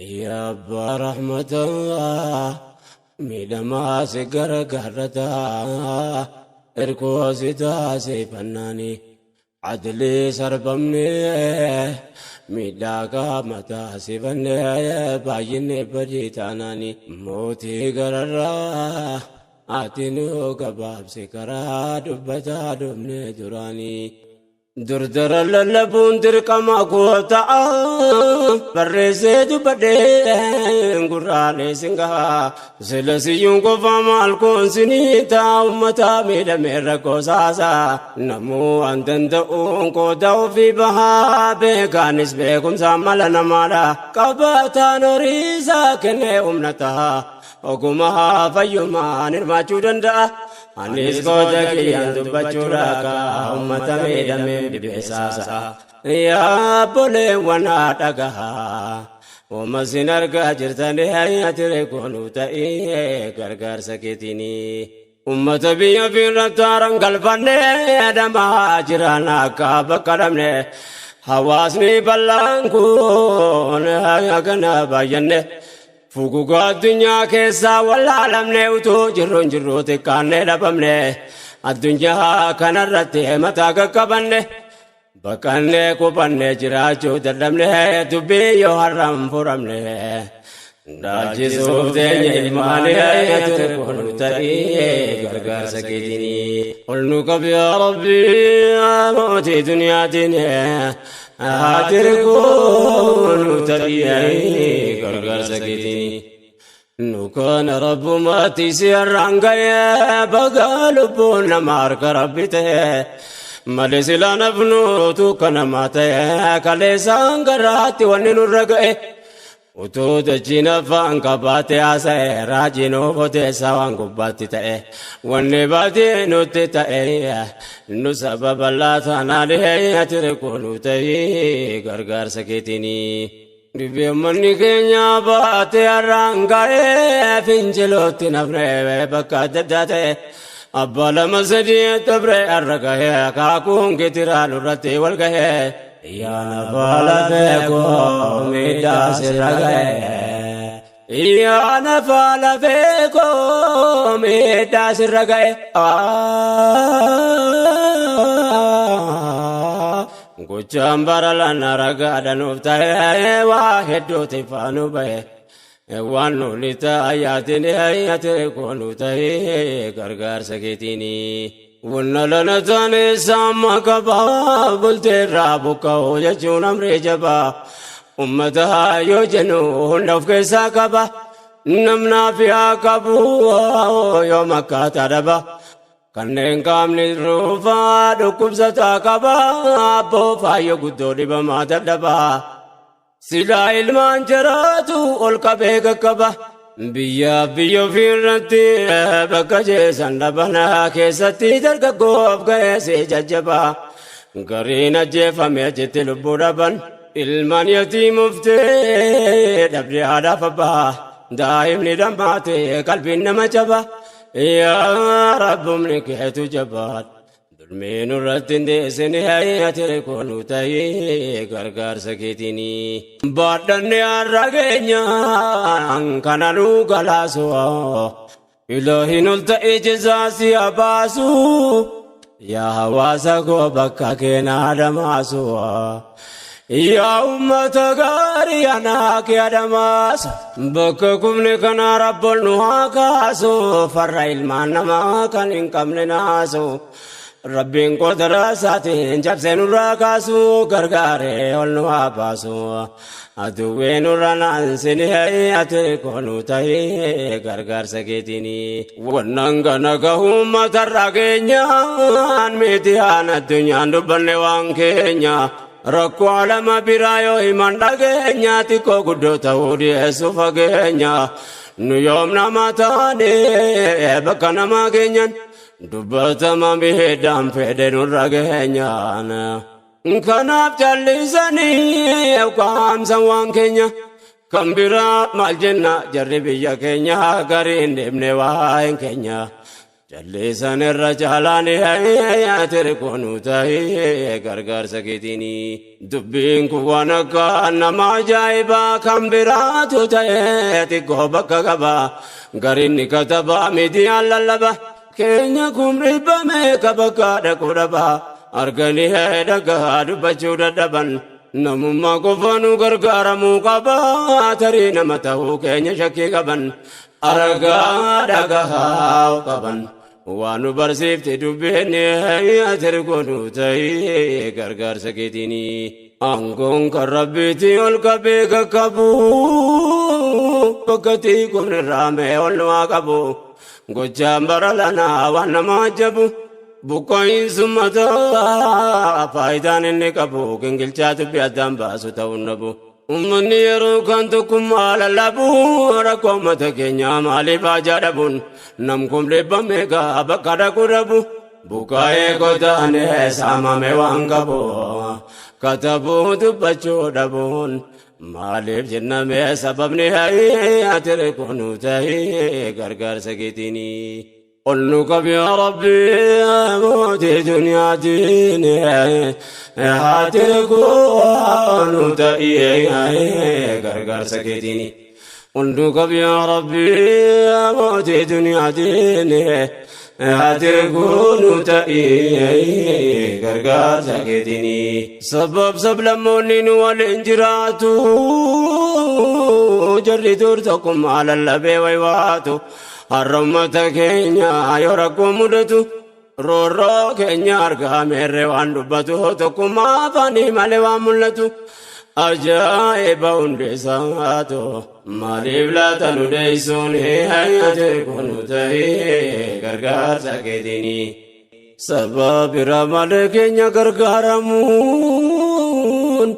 Yaa abbaa rahmataa miidhamaa si gargaarrataa erkoo si taasifannaani adlii sarbamnee miidhaa qaama taasifannee baay'inni badii taanaani mootii gararraa ati nu gabaabsi karaa dubbataa dhufne duraanii. Durdara lallabuun dirqama koo ta'a barreessee dubbadhee gurraalee singaa sila siyyuun qofa maal koon sinii ta'a ummata miidhamee rakkoo saasaa namuu an danda'uun qooda ofii bahaa beekaanis beekumsaan mala namaadha qabataan horiisaa kennee humna ta'a ogumaa fayyumaan hirmaachuu danda'a. Anis qooda kiyyaan dubbachuudha kaa ummata miidhameen dhibeessaasa. Yaa obboleewwan dhagahaa. Wama sin argaa jirtanii ati koonuu ta'ee gargaarsa keetiinii. Ummata biyya fiirratti haaran galfannee adamaa jiran akka bakka dhabne. Hawaasni bal'aan kun hagana baay'anne. Fuguga addunyaa keessaa wallaalamne utuu jirruun jirruu xiqqaannee dhabamne addunyaa kanarratti mataa qaqqabanne baqannee qubannee jiraachuu dadhabne dubbii yoo har'aan furamne dhaalchisuuf teenya ilmaanii ture kun ta'ee gargaarsa keetinii. Ol nu qabi yaa Rabbi mootii duniyaatiin haa tirkuu ta'ee gargaarsa keetinii. Nu kana rabbumaatti si har'aan ga'ee bagaa lubbuun nama harka rabbi ta'e. Malee silaa nafnuutu kanamaa ta'e kaleessaan garaatti wanni nurra ga'e. Utuu dachiin afaan qabaate haasa'e raajiin ofoteessa waan gubbaatti ta'e wanni baatee nutti ta'e nu sababa laatanaan ati koonuu ta'e gargaarsa keetinii. Dhibee manni keenya baatee har'aan ga'ee fincilootti nafne bakka adda addaa ta'e abbaa lama sadii dabre har'a ga'ee akaakuun gitiraa nurratti wal ga'ee. Yaa nafa lafee koo miidhaa sirra ga'e. Yaa nafa lafee koo miidhaa sirra ga'e. Gochaan bara lana ragaadha nuuf ta'e waa hedduuti faanu ba'e. Waan nuli taayaatiin ati koonu ta'e gargaarsa keetiinii. Wanna lana taane saama qabaa bulteerraa buqqa'uu jechuun amree jabaa. Ummata yoo jennu hunda of keessaa qaba. Namnaa fi haa qabu yoo makkaataa dhaba. Kanneen qaamni ruufaa dhukkubsataa qaba. Abboo faayyoo guddoo dhibamaa dadhabaa. Silaa ilmaan jaraatu ol qabee qaqqaba. Biyyaaf biyya ofiirratti bakka jeesan dhabanaa keessatti dargaggoof ga'eessi jajjabaa. Gariin ajjeefame achitti lubbuu dhaban. Ilmaan yatiimuftee dhabdee haadhaaf abbaa. Daa'imni dhammaate qalbiin nama jaba. Yaa rabbumni keetu jabaadha. Dulmii nurratti hin deessine ati koonuu ta'ee gargaarsa keetinii. Baadhanne har'a keenyaan kana nu galaasu. Ilaahin ol ta'ee jezaasi abaasu. Yaa hawaasa koo bakka keenaa damaasu. Yaa ummata gaarii anaa kee adamaasu. Bakka kumni kana rabboon nu haa kaasu. Farra ilmaan namaa kan hin qabne naasu. Rabbiin qodara isaatiin cabsee nurraa kaasu gargaaree ol nu haa baasu. Aduwwee nurra naansinee ati koonuu ta'ee gargaarsa keetiinii. Wannan kana gahu uummatarra keenyaan miidiyaan addunyaan dubbanne waan keenya. Rakkoo alama biraa yoo himan dhageenya xiqqoo guddoo ta'uu dhiyeessu fageenya. Nu yoom nama taane bakka nama keenyan dubbatama miidhaan fedhe nurra geenyaan. Kanaaf callisanii qaamsan waan keenya. Kan biraa maal jenna jarri biyya keenya gariin deemne waa'een keenya. Jallisan irra caalaan ati hirkoonu ta'ee gargaarsa keetiini. Dubbiin kun waan akka nama ajaa'ibaa kan biraatu ta'ee xiqqoo bakka qaba. Gariin ni kataba miidiyaan lallaba. Keenya kun dhibbame ka bakka dhaquu dhaba. Arganii dhagaa dubbachuu dadhaban. Namummaa qofa nu gargaaramuu qaba. Tarii nama ta'uu keenya shakkii qaban. Argaa dhagaa qaban. Waan nu barsiifte dubbiin ati hirkoonu ta'ee gargaarsa keetiini. Aangoon kan rabbiitti ol qabee kakkabu. Bakka xiqqoon irraa mee ol nu haa qabu. Gochaan bara lanaa waan nama ajabu. Buqqooyinsu mataa faayidaan inni qabu gingilchaa dubbii addaan baasu ta'uu dhabu. Uummanni yeroo kan tokkummaa lallabu rakkoo uummata keenyaa maaliif haajaa dhabuun nam kun dhibbame gaa bakka dhaqu dhabu. Buqqaa'ee godaanee saamame waan qabu katabuu dubbachuu dhabuun maaliif jenname sababni ati hirkoonu ta'ee gargaarsa keetiini. Ol nu qabi yaa Rabbi mootii duniyaatiin ati hirkoonu ta'ee gargaarsa keetiini. Ol nu qabi yaa Rabbi mootii duniyaatiin ati hirkoonu ta'ee gargaarsa keetiini. Sabab sablammoonni nu waliin jiraatu jarri dur tokkummaa lallabee waywaatu. Har'a uummata keenya yoo rakkoo mudatu roorroo keenya argaa meerree waan dubbatu tokkummaa afaanii malee waan mul'atu. Ajaa'iba hundeessaatu maaliif laata nu deessuun ati hirkoonu ta'ee gargaarsa keetiini. Saba bira malee keenya gargaaramuun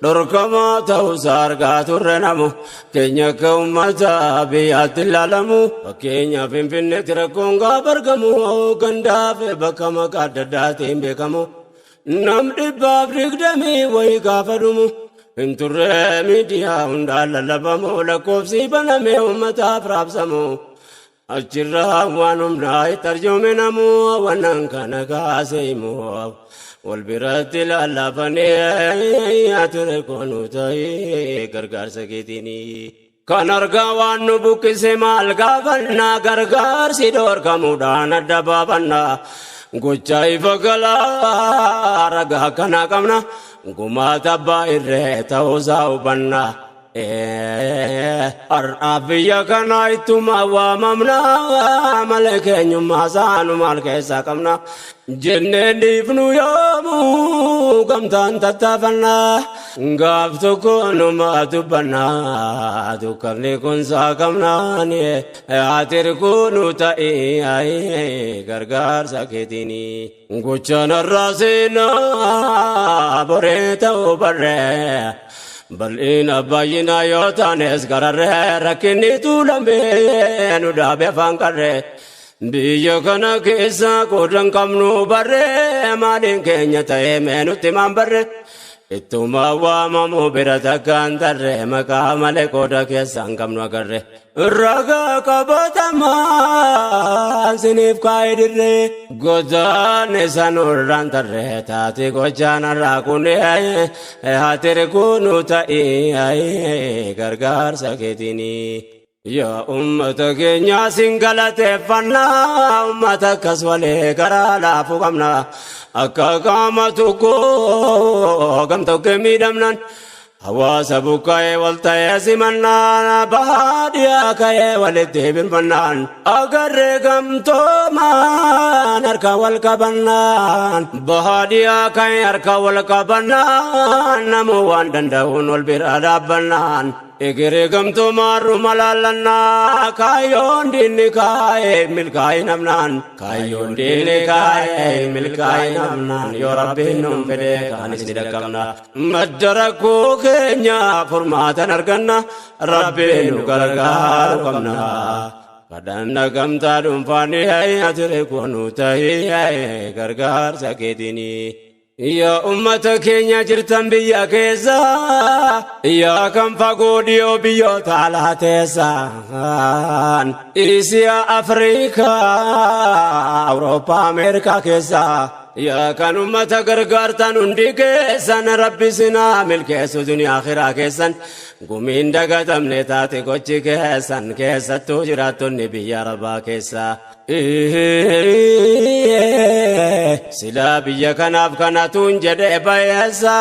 dhorkamaa ta'uusaa argaa turre namu keenya akka uummata biyyaatti ilaalamu. Fakkeenyaaf Finfinneetti rakkoon gaafa argamu gandaaf bakka maqaa adda addaatiin beekamu. Nam 120 wayii gaafa dhumu hin turre miidiyaa hundaan lallabamu lakkoofsi banamee uummataaf raabsamu. Achirraa waan humnaa itti arjoome namu wannan kana kaasee himu. Wal biratti lallaafanii ati hirkoonu ta'ee gargaarsa keetiini. Kan argaa waan nu buqqise maal gaafannaa gargaarsi dhorkamuudhaan adda baafannaa. Gocha ifa galaa ragaa kana qabna gumaata abbaa irree ta'uusaa hubanna. Har'aaf biyya kana ittuma waamamna malee keenyummaa saanu maal keessaa qabna. Jennee dhiifnu yoomuu gamtaan tattaafanna. Gaaf tokko numa dubbanna dukkanni kun saaqamnaan ati hirkoonu ta'ee gargaarsa keetiini. Gochaan har'aa seenaa boree ta'uu barree. Bal'ina baay'ina yoo taanes gararree rakkinni tuulamee nu dhaabe afaan qarree. Biyya kana keessa qoodan qabnu barree maaliin keenya ta'ee mee nutti maan barree. Ittuma waamamu bira takkaan tarree maqaa malee qooda keessaan qabnu agarre. Ragaa qabatamaa siniif kaa'ee dirree godaanni sanurraan tarree taate gochaan har'aa kun ati hirkoonu ta'ee gargaarsa keetiini. Yaa uummata keenya sin galateeffannaa uummata akkas walee karaa laafuu qabna akka qaama tokkoo gamtokkee miidhamnan hawaasa buqqa'ee wal ta'ee simannaan baadiyyaa ka'ee walitti birmannaan agarree gamtoomaan harka wal qabannaan baadiyyaa ka'ee harka wal qabannaan namuu waan danda'uun wal bira dhaabbannaan. Egeree gamtoomaan laallannaa kaayyoon diinni kaa'ee milkaa'ee namnaan kaayyoon diinni kaa'ee milkaa'ee namnaan yoo rabbiin nuun fedhe kaanis ni dhaqqabna. Madda rakkoo keenya furmaatan arganna rabbiin nu gargaaru qabna. Kadhanna gamtaa dhuunfaanii ati hirkoonu ta'ee gargaarsa keetiini. Yaa ummata keenya jirtan biyya keessa, yaa kan fagoo dhiyoo biyyoota alaa teessan, Isiyaa, Afrikaa, Awurooppaa, Ameerikaa keessa, yaa kan ummata gargaartan hundi keessan, Rabbi sinaa milkeessu duniyaa akhiraa keessan. Gumiin dagatamne taate gochi keessan, keessattuu jiraattonni biyya Arabaa keessa. Silaa biyya kanaaf kanatuun jedhee bayeessa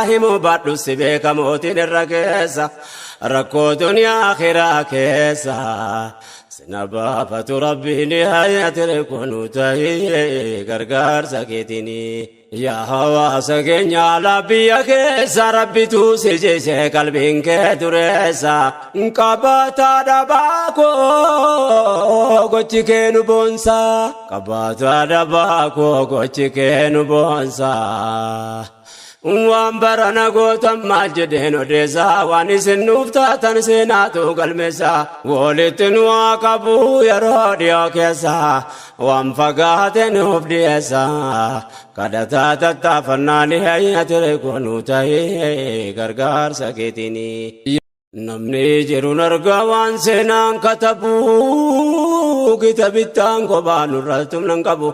himuu baadhu si beeka mootiin irra keessa, rakkoo duniyaa akhiraa keessa sina baafatu Rabbiin hayatire kunu ta'ee gargaarsa keetinii. Yaa hawaasa keenya alaa biyya keessa, Rabbitu si jise qalbiin kee dureessa. Qabaataa dhabaa koo gochi kee nu boonsa. Qabaataa dhabaa koo gochi kee nu boonsa. Waan barana gootan maal jedheen odeessa, waan isin nuuf taatan seenaatu galmeessa. Walitti nu haa qabu yeroo dhiyoo keessa, waan fagaate nuuf dhiyeessa. Kadhataa tattaafannaan hayyatire kunuu ta'ee gargaarsa keetiini. Namni jiruun argaa waan seenaan katabu, kitabittaan kophaa nurratti humna hin qabu.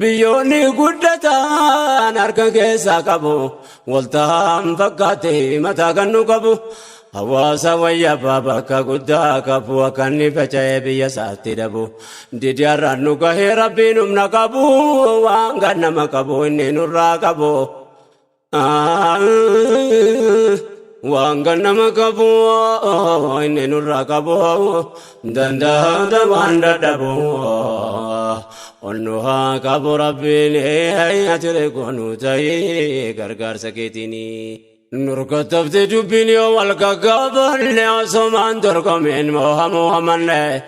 Biyyoonni guddatan harka keessaa qabu. Waltaan fakkaate mataa kan nu qabu. Hawaasa wayyabaa bakka guddaa qabu, akka inni faca'ee biyya isaatti dhabu. Didiyaarraan nu gahee Rabbiin humna qabu, waan kan nama qabu inni nurraa qabu. Waan kan nama qabu inni nurraa qabu, danda'aadha waan dadhabu. Ol nu haa qabu Rabbiin atire koonuu ta'ee gargaarsa keetiini. Nurkattafte dubbiin yoo wal gaggaafanne, osomaan dorgomeen moohamuu hamanne,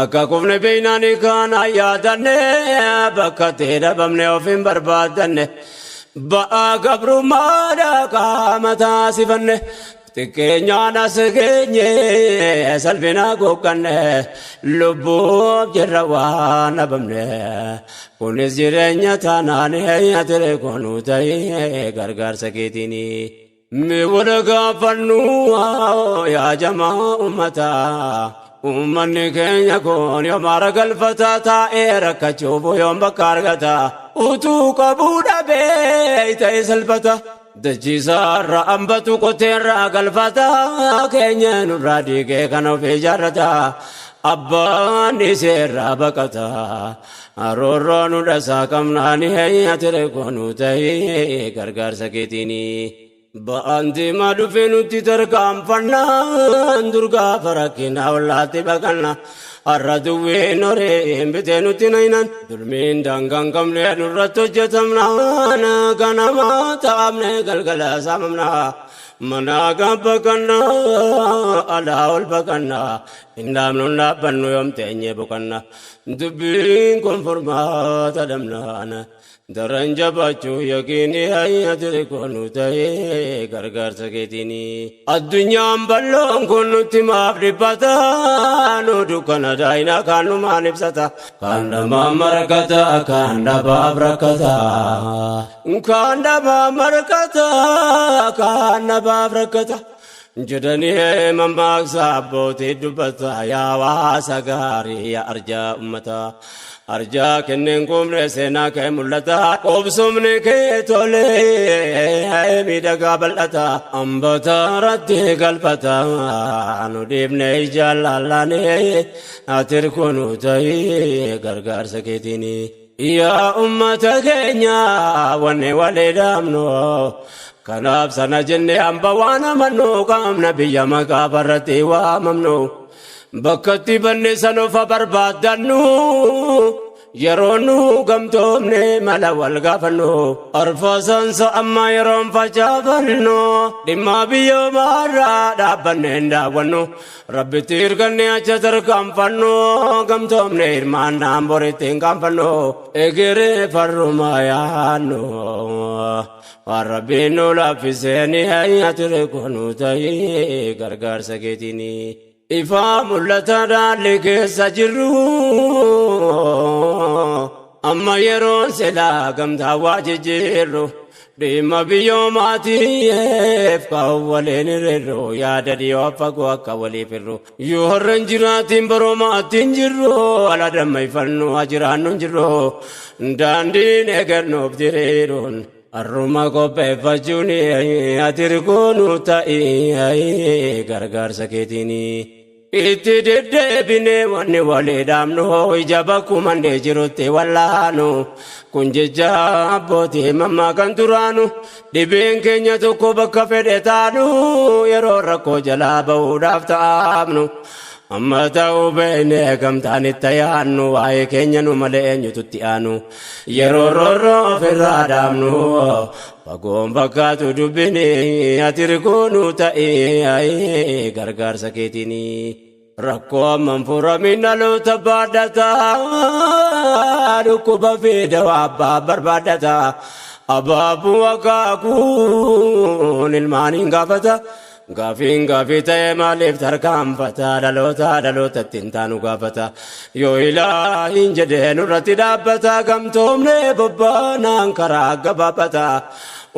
akka kufne beeynaani kaan yaadanne, bakka ta'e dhabamne of hin barbaaddanne, ba'aa gabrummaadha qaama taasifanne, xiqqeenyaan as geenye salphina goqqanne, lubbuuf jirra waan dhabamne, kunis jireenya taanaan atire koonuu ta'ee gargaarsa keetiini. Mi wada gaafannu yaa jamaa ummataa. Uummanni keenya kun yoom aara galfataa? Taa'ee rakkachuuf yoom bakka argata? Utuu qabuu dhabee ta'e salphata. Dachiisaarra hambatu qoteerraa galfata. Keenya nurraa diigee kan ofii ijaarrata. Abbaan iseerraa baqata. Aroorroo nu dhasaa qabnaani atire koonuu ta'ee gargaarsa keetiini. Ba'aan deemaa dhufee nutti tarkaanfannaan, durgaa rakkina ollaatti baqanna. Har'a duwween horeen bitee nutti naynan, dulmiin daangaan qabne nurratti hojjetamnaan, ganama taa'amne galgala saamamna. Manaa baqanna, alaa ol baqanna, hin dhaabnu hin dhaabbannu yoom teenyee boqanna. Dubbiin kun furmaata dhabnaan daran jabaachuu yaqiini hayyatire koonuu ta'ee gargaarsa keetiini. Addunyaan bal'oon kun nutti maaf dhiphata? Nu dukkana daa'ina kaan numaan ibsata. Kaan dhamaa markata, kaan dhabaaf rakkata. Kaan dhamaa markata, kaan dhabaaf rakkata. Jedhanii mammaaksa abbootii dubbata. Yaa hawaasa gaarii, yaa arjaa ummata. Arjaa kenneen kumne seenaa kee mul'ata. Qobsumni kee tolee miidhagaa bal'ata. Hambata irratti galfata. Nu dhiibne ijaan laallaanii ati kunu ta'ee gargaarsa keetiini. Yaa ummata keenya, wanni walii dhaabnu kanaaf sana jenne hamba waan amannu qabna, biyya maqaa barratti waamamnu, bakkatti banne sanofa barbaaddannu, yeroo nu gamtoomne mala wal gaafannu, arfaasansa amma yeroon facaafannu, dhimma biyyoomaarraa dhaabbanne hin daawwannu, Rabbitti hirkanne acha tarkaanfannu, gamtoomne hirmaannaan boritti hin qaanfannu, egeree farrumaa yaannu, waan Rabbiin nu laaffiseen atire koonuu ta'ee gargaarsa keetiini. Ifaa mul'ata dhaalli keessa jirru, amma yeroon silaa gamtaa waa jijjiirru. Dhimma biyyoomaatiif kan waliin hir'u yaada dhiyoo fagoo akka waliif hir'u. Yoo har'a hin jiraatiin baroomaatti hin jirru ala dammayfannu haa jiraannu hin jirru. Daandiin eegannuuf diriiruun har'uma qopheeffachuun ati hirkoonu ta'ii gargaarsa keetiini. Itti deddeebinee wanni walii dhaabnu ija bakkumannee jirutti wallaanu kun jecha abbootii mammaa kan turaanu dhibeen keenya tokko bakka fedhe taanu yeroo rakkoo jalaa ba'uudhaaf ta'amnu amma ta'uu beeknee gamtaan itti yaannu waa'ee keenya nu malee eenyutu itti aanu yeroo roorroo ofirraa dhaabnu fagoon fakkaatu dubbini ati hirkoonu ta'ii gargaarsa keetiini. Rakkoo amman furamin dhaloota baadhata dhukkuba fi dawaa abbaa barbaadata abaabuu akaakuun ilmaaniin gaafata gaafiin gaafii ta'e maaliif tarkaanfata dhaloota dhalootatti hin taanu gaafata yoo ilaahin jedhee nurratti dhaabbata gamtoomne bobbaanaan karaa gabaabbata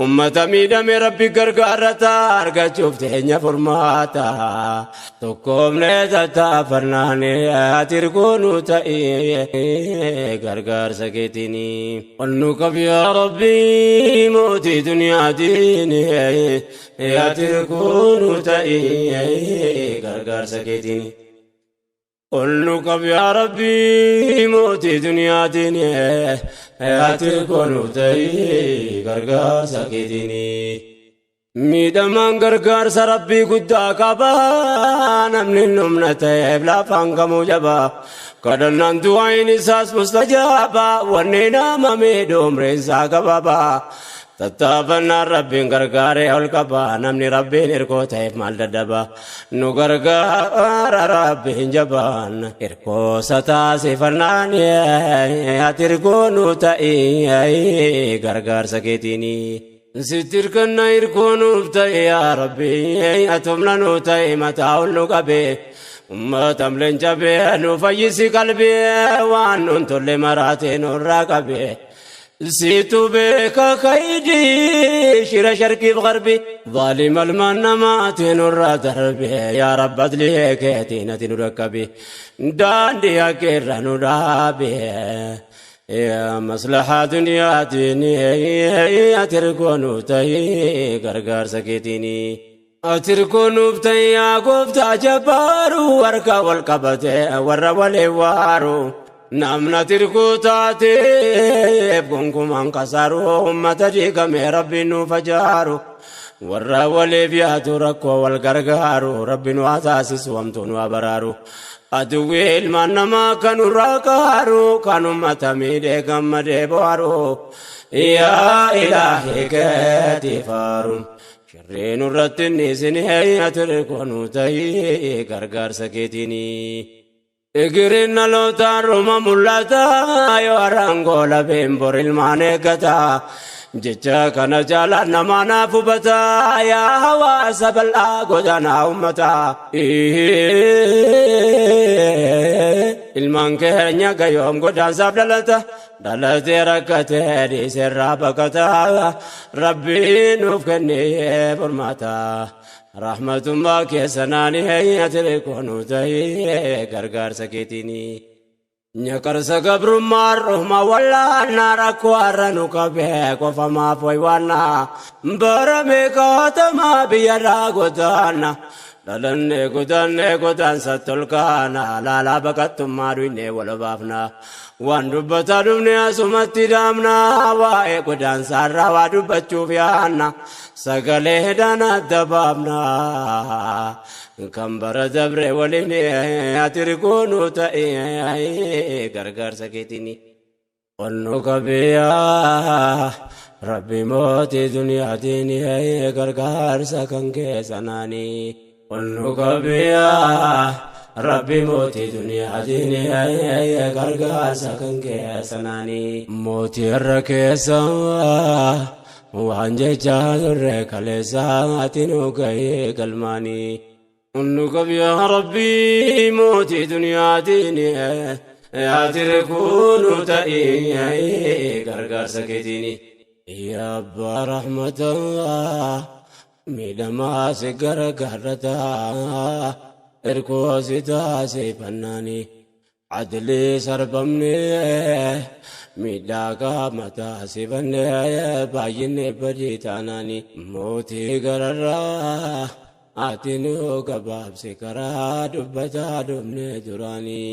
ummata miidhame rabbi gargaarrata argachuuf teenya furmaata tokkoomne tattaafannaan ati hirkoonu ta'ii gargaarsa keetiini. Ol nu qabi yaa Rabbi mootii duniyaatiin ati hirkoonu ta'ii gargaarsa keetiini. Ol nu qabi yaa Rabbi mootii duniyaatiin ati hirkoonu ta'ii gargaarsa keetiini. Miidhamaan gargaarsa Rabbii guddaa qaba namni humna ta'eef lafaan kamuu jaba kadhannaan du'aayin isaas mustajaaba wanni nama miidhu umriin isaa gabaaba tattaafannaan Rabbiin gargaaree ol qaba namni Rabbiin hirkoo ta'eef maal dadhaba nu gargaara Rabbiin jabaan hirkoosa taasifannaan ati hirkoonu ta'ii gargaarsa keetiini. Sitti hirkanna hirkoonuuf ta'e yaa Rabbi ati humna nuu ta'e mataa ol nu qabe ummata leenca bee nu fayyisi qalbii waan nun tolle maraatee nurraa qabe. Situ beeka kaydii shira sharqiif garbi ظالم ilmaan namaatiin nurraa darbe yaa Rabbi adlii keetiin ati nu dhaqqabi daandii akka nu dhaabe. Yaa maslahaa duniyaatiin ati hirkoonu ta'ii gargaarsa keetiini. Ati hirkoonuuf ta'ii yaa gooftaa jabbaaru harka wal qabate warra waliin waaru. Namni ati hirkoo taateef gonkumaan kasaaru uummata diigame rabbiin nuuf ajaaru. Warra waliif yaadu rakkoo wal gargaaru rabbiin waa taasisu hamtuu nu haa baraaru. Aduwwi ilmaan namaa kan nurraa qaaru kan uummata miidhee gammadee bohaaru. Yaa ilaahi keetii faaru. Shirrii nurratti inni isin ati hirkoonu ta'ii gargaarsa keetiini. Egiriin dhalootaan ruma mul'ata yoo harangoo labeen bor ilmaan eeggata. Jecha kana jaalaan namaa naaf hubata yaa hawaasa bal'aa godaanaa uummata. Ilmaan keenya gayoom godaansaaf dhalata dhalatee rakkatee dhiiseerraa baqata rabbiin nuuf kennee furmaata. Rahmatummaa keessanaani ati hirkoonu ta'ii gargaarsa keetiini. Nyaqarsa gabrummaa ruhma wallaannaa rakkoo har'a nu qabee qofa maaf waywaannaa bara meeqaatamaa biyyarraa godaanna dhalannee godaannee godaansa tolkaana laalaa baqattummaa dhuynee wal baafna waan dubbataa dhufne asumatti dhaamna waa'ee godaansaarraa waa dubbachuuf yaanna sagalee dhaan adda baafna kan bara dabre waliin ati hirkoonu ta'ee gargaarsa keetiini. Ol nu qabiyaa Rabbi mootii duniyaatiin gargaarsa kan keessanaanii. Ol nu qabiyaa Rabbi mootii duniyaatiin gargaarsa kan keessanaanii. Mootii irra keessa waan jechaa turre kaleessa ati nu gahee galmaanii. Nu qabiyaa Rabbi mootii duniyaatiin ati hirkoonu ta'ii gargaarsa keetiini. Yaa abbaa rahmataa miidhamaa si gargaarrataa erkoo si taasifannaani adlii sarbamnee miidhaa qaama taasifannee baay'inni badii taanaani mootii gararraa ati nu gabaabsi karaa dubbataa dhumne duraanii.